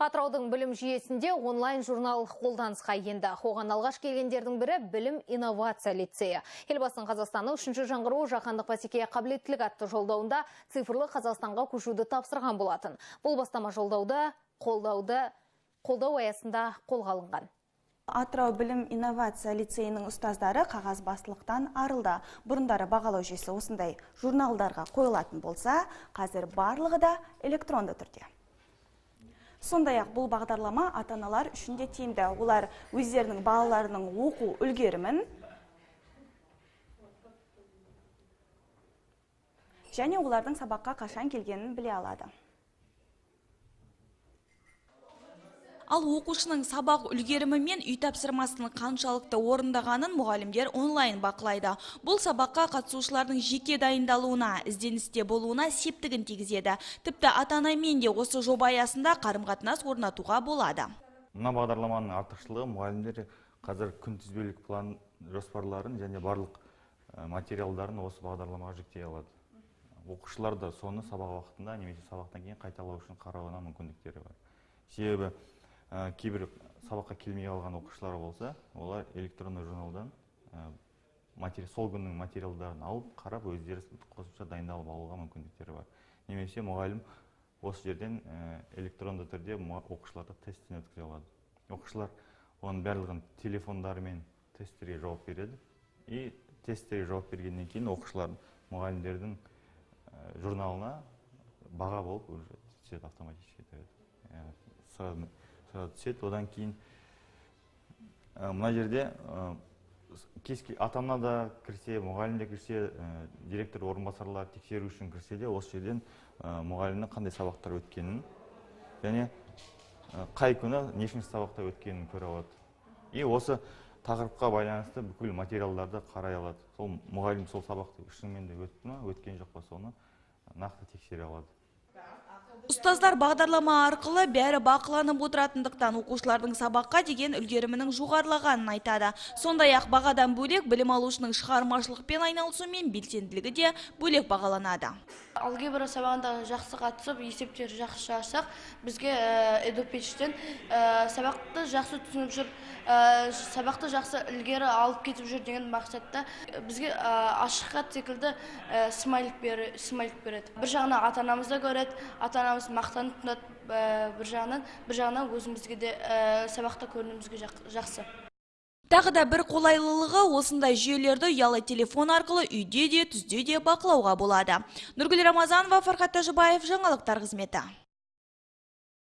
Атыраудың білім жүйесінде онлайн журнал қолданысқа енді. Оған алғаш келгендердің бірі Білім инновация лицейі. Елбасының «Қазақстанның үшінші жаңғыруы: жаһандық бәсекеге қабілеттілік» атты жолдауында цифрлы Қазақстанға көшуді тапсырған болатын. Бұл бастама жолдауды қолдау аясында қолға алынған. Атырау білім инновация лицейінің ұстаздары қағазбастылықтан арылды. Бұрындары бағалау жүйесі осындай журналдарға қойылатын болса, қазір барлығы да электронды түрде. Сондай-ақ бұл бағдарлама ата-аналар үшін де тиімді. Олар өздерінің балаларының оқу үлгерімін және олардың сабаққа қашан келгенін біле алады. Ал оқушының сабақ үлгерімі мен үй тапсырмасын қаншалықты орындағанын мұғалімдер онлайн бақылайды. Бұл сабаққа қатысушылардың жеке дайындалуына, ізденісте болуына септігін тигізеді. Тіпті ата-анамен де осы жоба аясында қарым-қатынас орнатуға болады. Мына бағдарламаның артықшылығы: мұғалімдер қазір күнтізбелік план жоспарларын және барлық материалдарын осы бағдарламаға жүктей алады. Оқушылар да соны сабақ уақытында немесе сабақтан кейін қайталау үшін қарауына мүмкіндіктері бар. Себебі кейбір сабаққа келмей қалған оқушылар болса, олар электронды журналдан сол күннің материалдарын алып, қарап, өздері қосымша дайындалып алуға мүмкіндіктері бар. Немесе мұғалім осы жерден электронды түрде оқушыларды тесттен өткізе алады. Оқушылар оның барлығын телефондарымен тесттерге жауап береді. И тесттерге жауап бергеннен кейін оқушылар мұғалімдердің журналына баға болып уже түседі, автоматически сразу түседі. Одан кейін мына жерде ата-ана да кірсе, мұғалім де кірсе, директор орынбасарлар тексеру үшін кірсе де, осы жерден мұғалімнің қандай сабақтар өткенін және қай күні нешінші сабақта өткенін көре алады. И осы тақырыпқа байланысты бүкіл материалдарды қарай алады. Сол мұғалім сол сабақты шынымен де өтті ма, өткен жоқ па, соны нақты тексере алады. Ұстаздар бағдарлама арқылы бәрі бақыланып отыратындықтан оқушылардың сабаққа деген үлгерімінің жоғарылағанын айтады. Сондай-ақ бағадан бөлек білім алушының шығармашылықпен айналысу мен белсенділігі де бөлек бағаланады. Алгебра сабағында жақсы қатысып, есептер жақсы жазсақ, бізге Эдупечтен сабақты жақсы түсініп жүр, сабақты жақсы ілгері алып кетіп жүр деген мақсатта бізге ашық хат секілді смайлик береді. Бір жағынан ата-анамыз да көреді, ата-анамыз мақтанып тұтады, бір жағынан өзімізге де сабақта көрінуімізге жақсы. Тағы да бір қолайлылығы: осындай жүйелерді ұялы телефон арқылы үйде де, түзде де бақылауға болады. Нұргүл Рамазанова, Фархат Тәжібаев, жаңалықтар қызметі.